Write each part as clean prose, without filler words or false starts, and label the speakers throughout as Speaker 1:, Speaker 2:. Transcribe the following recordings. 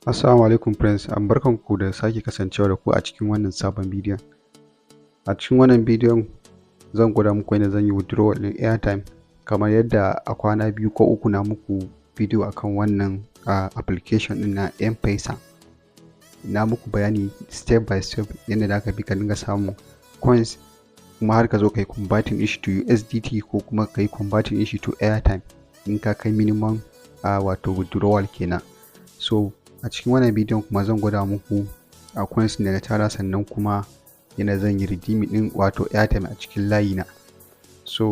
Speaker 1: Assalamu alaikum friends, barkanku da sake kasancewa da ku a cikin wannan sabon bidiyon. A cikin wannan bidiyon zan gwada muku yadda zan yi withdrawal ɗin airtime, kamar yadda a kwana 2 ko 3 na muku bidiyo akan wannan application ɗin na M-Pesa. Na muku bayani step by step yadda za ka bi ka dinga samun coins, kuma har ka zo ka yi converting ɗin shi to USDT, ko kuma ka yi converting ɗin shi to airtime in ka kai minimum wato withdrawal kenan. So a cikin wannan bidiyon kuma zan gwada muku a coins da na tara, sannan kuma yadda zan yi redeeming ɗin wato airtime a cikin layi na. So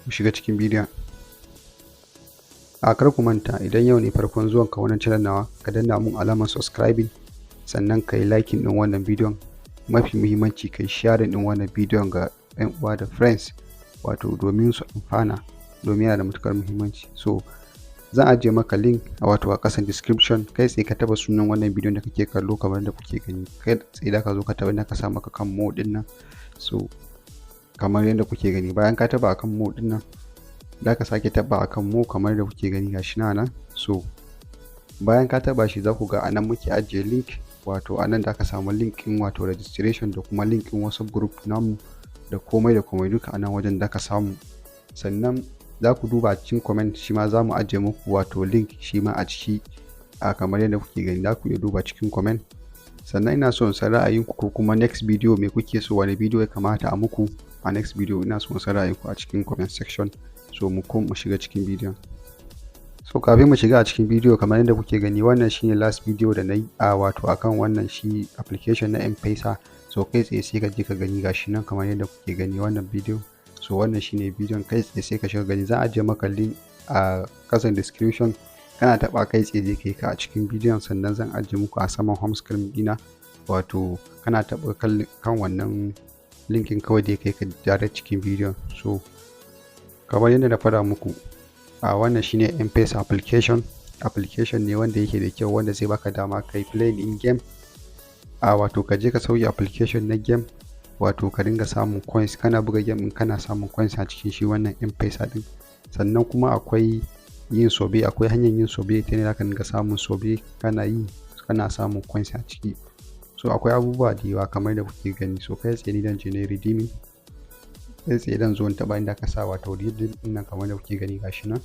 Speaker 1: mu shiga cikin bidiyon. A kar ku manta, idan yau ne farkon zuwan ka wannan channel nawa, ka danna mun alamar subscribing, sannan ka yi liking ɗin wannan bidiyon. Mafi muhimmanci, ka yi sharing ɗin wannan bidiyon ga 'yan uwa da friends, wato domin su amfana, domin yana da matuƙar muhimmanci. So zan ajiye maka link wato a ƙasan description. Kai tsaye ka taɓa sunan wannan bidiyon da kake kallo, kamar da kuke gani, kai tsaye da ka zo ka taɓa inda ka sa maka kan more ɗin nan. So kamar yadda kuke gani, bayan ka taɓa akan more ɗin nan, za ka sake taɓa akan more, kamar da kuke gani, gashi nan. So bayan ka taɓa shi, za ku ga anan muke ajiye link, wato anan da ka samu link ɗin wato registration da kuma link ɗin WhatsApp group namu da komai da komai, duka anan wajen da ka samu. Sannan za ku duba cikin comment, shi ma za mu ajiye muku wato link shi ma a ciki. A kamar yadda kuke gani, za ku iya duba cikin comment. Sannan ina so in san ra'ayinku, ko kuma next video me kuke so, wani video ya kamata a muku a next video. Ina so in san ra'ayinku a cikin comment section. So mu ko mu shiga cikin bidiyon. So kafin mu shiga a cikin bidiyo, kamar yadda kuke gani, wannan shine last video da na yi a wato akan wannan shi application na M-Pesa. So kai tsaye sai ka je ka gani, gashi nan kamar yadda kuke gani wannan bidiyo. So wannan shine bidiyon. Kai tsaye sai ka shiga gani, za a ajiye maka link a kasan description. Kana taɓa, kai tsaye zai kai ka a cikin bidiyon. Sannan zan ajiye muku a saman home screen ɗina, wato kana taɓa kan wannan link ɗin, kawai zai kai ka direct cikin bidiyon. So kamar yadda na faɗa muku, a wannan shine M-Pesa application. Application ne wanda yake da kyau, wanda zai baka dama kai playing in game, a wato ka je ka sauke application na game, wato ka dinga samun coins kana buga game in kana samun coins a cikin shi wannan M-Pesa din. Sannan kuma akwai yin survey, akwai hanyar yin survey ta ne zaka dinga samun survey, kana yi kana samun coins a ciki. So akwai abubuwa da yawa kamar da kuke gani. So kai tsaye ni dan je ne redeeming. Kai tsaye dan zo in taɓa inda aka sa wato redeem ɗin nan, kamar da kuke gani, gashi nan.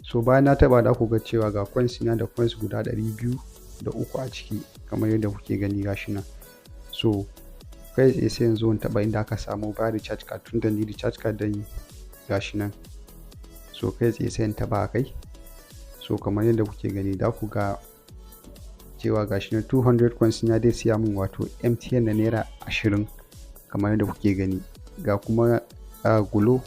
Speaker 1: So bayan na taɓa, da ku ga cewa ga coins ina da coins guda 203 a ciki, kamar yadda kuke gani, gashi nan. So kai tsaye sai yanzu in taɓa inda aka samu buy recharge card, tunda ni recharge card dan yi, gashi nan. So kai tsaye sai in taɓa a kai. So kamar yadda kuke gani, da ku ga cewa gashi nan 200 coins ya dai siya min wato MTN na naira 20, kamar yadda kuke gani. Ga kuma Glo,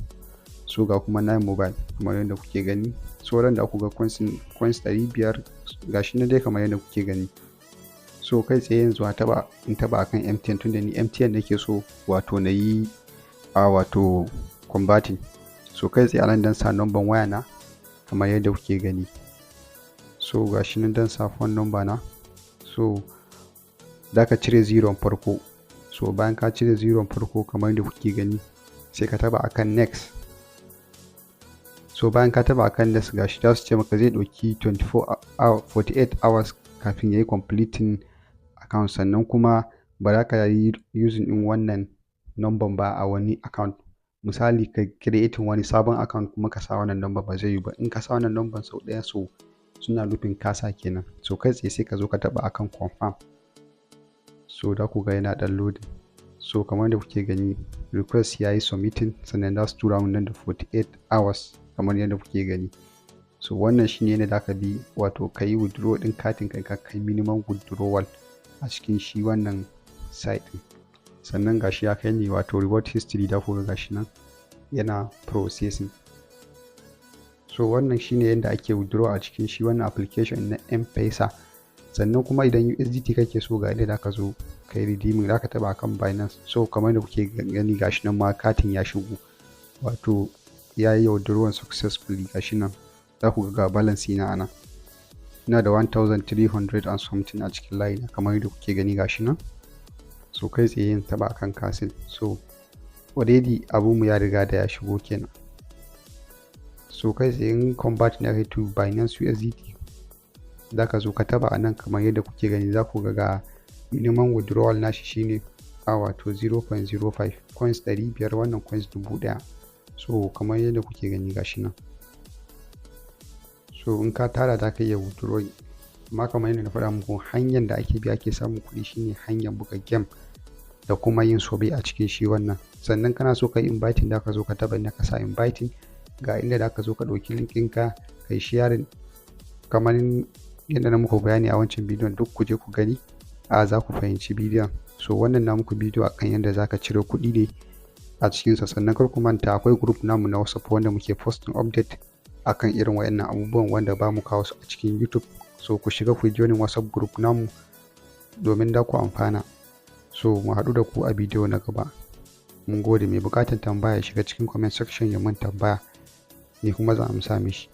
Speaker 1: so ga kuma 9 Mobile, kamar yadda kuke gani. Sauran da ku ga coins 500, gashi nan dai kamar yadda kuke gani. So kai tsaye yanzu a taba in taba akan MTN, tunda ni MTN nake so wato na yi a wato converting. So kai tsaye anan dan sa number waya na, kamar yadda kuke gani. So gashi nan dan sa phone number na. So za ka cire zero farko. So bayan ka cire zero farko, kamar yadda kuke gani, sai ka taba akan next. So bayan ka taba akan next, gashi za su ce maka zai ɗauki 24 hour, 48 hours kafin ya yi completing account. Sannan kuma ba za ka yi using ɗin wannan number ba a wani account. Misali, ka creating wani sabon account kuma ka sa wannan number, ba zai yi ba. In ka sa wannan number sau ɗaya, so suna nufin ka sa kenan. So kai tsaye sai ka zo ka taɓa akan confirm. So da ku ga yana ɗan loading. So kamar da kuke gani, request ya yi submitting, sannan za su tura mun nan da 48 hours, kamar yadda kuke gani. So wannan shine yadda za ka bi wato ka yi withdraw ɗin katin ka kai minimum withdrawal a cikin shi wannan site ɗin. Sannan gashi ya kai ni wato reward history, da kuka gashi nan yana processing. So wannan shine yadda ake withdraw a cikin shi wannan application na M-Pesa. Sannan kuma idan USDT kake so, ga inda zaka zo kai redeeming, zaka taba kan Binance. So kamar da kuke gani, gashi nan ma katin ya shigo, wato ya yi withdrawal successfully. Gashi nan za ku ga balance na anan, ina da 1300 and something a cikin layi na, kamar yadda kuke gani, gashi nan. So kai tsaye yin taba akan cancel. So already abunmu ya riga da ya shigo kenan. So kai tsaye in convert na to Binance USDT. Za ka zo ka taba a nan. Kamar yadda kuke gani, za ku ga ga minimum withdrawal nashi shine a wato 0.05 coins 500, wannan coins 1000. So kamar yadda kuke gani, gashi nan. So in ka tara, za ka iya withdrawing. Amma kamar yadda na faɗa muku, hanyar da ake bi ake samun kuɗi shine hanyar buga game da kuma yin survey a cikin shi wannan. Sannan kana so ka yi inviting, da ka zo ka taɓa inda ka sa inviting. Ga inda da ka zo ka ɗauki link ɗinka ka yi sharing, kamar yadda na muku bayani a wancan bidiyon. Duk ku je ku gani, a za ku fahimci bidiyon. So wannan na muku bidiyo akan yadda za ka cire kuɗi ne a cikinsa. Sannan kar ku manta, akwai group namu na WhatsApp wanda muke posting update akan irin wayannan abubuwan wanda ba mu kawo su a cikin YouTube. So ku shiga ku joining WhatsApp group namu domin da ku amfana. So mu haɗu da ku a bidiyo na gaba. Mun gode. Mai buƙatar tambaya ya shiga cikin comment section ya mun tambaya, ni kuma zan amsa mishi.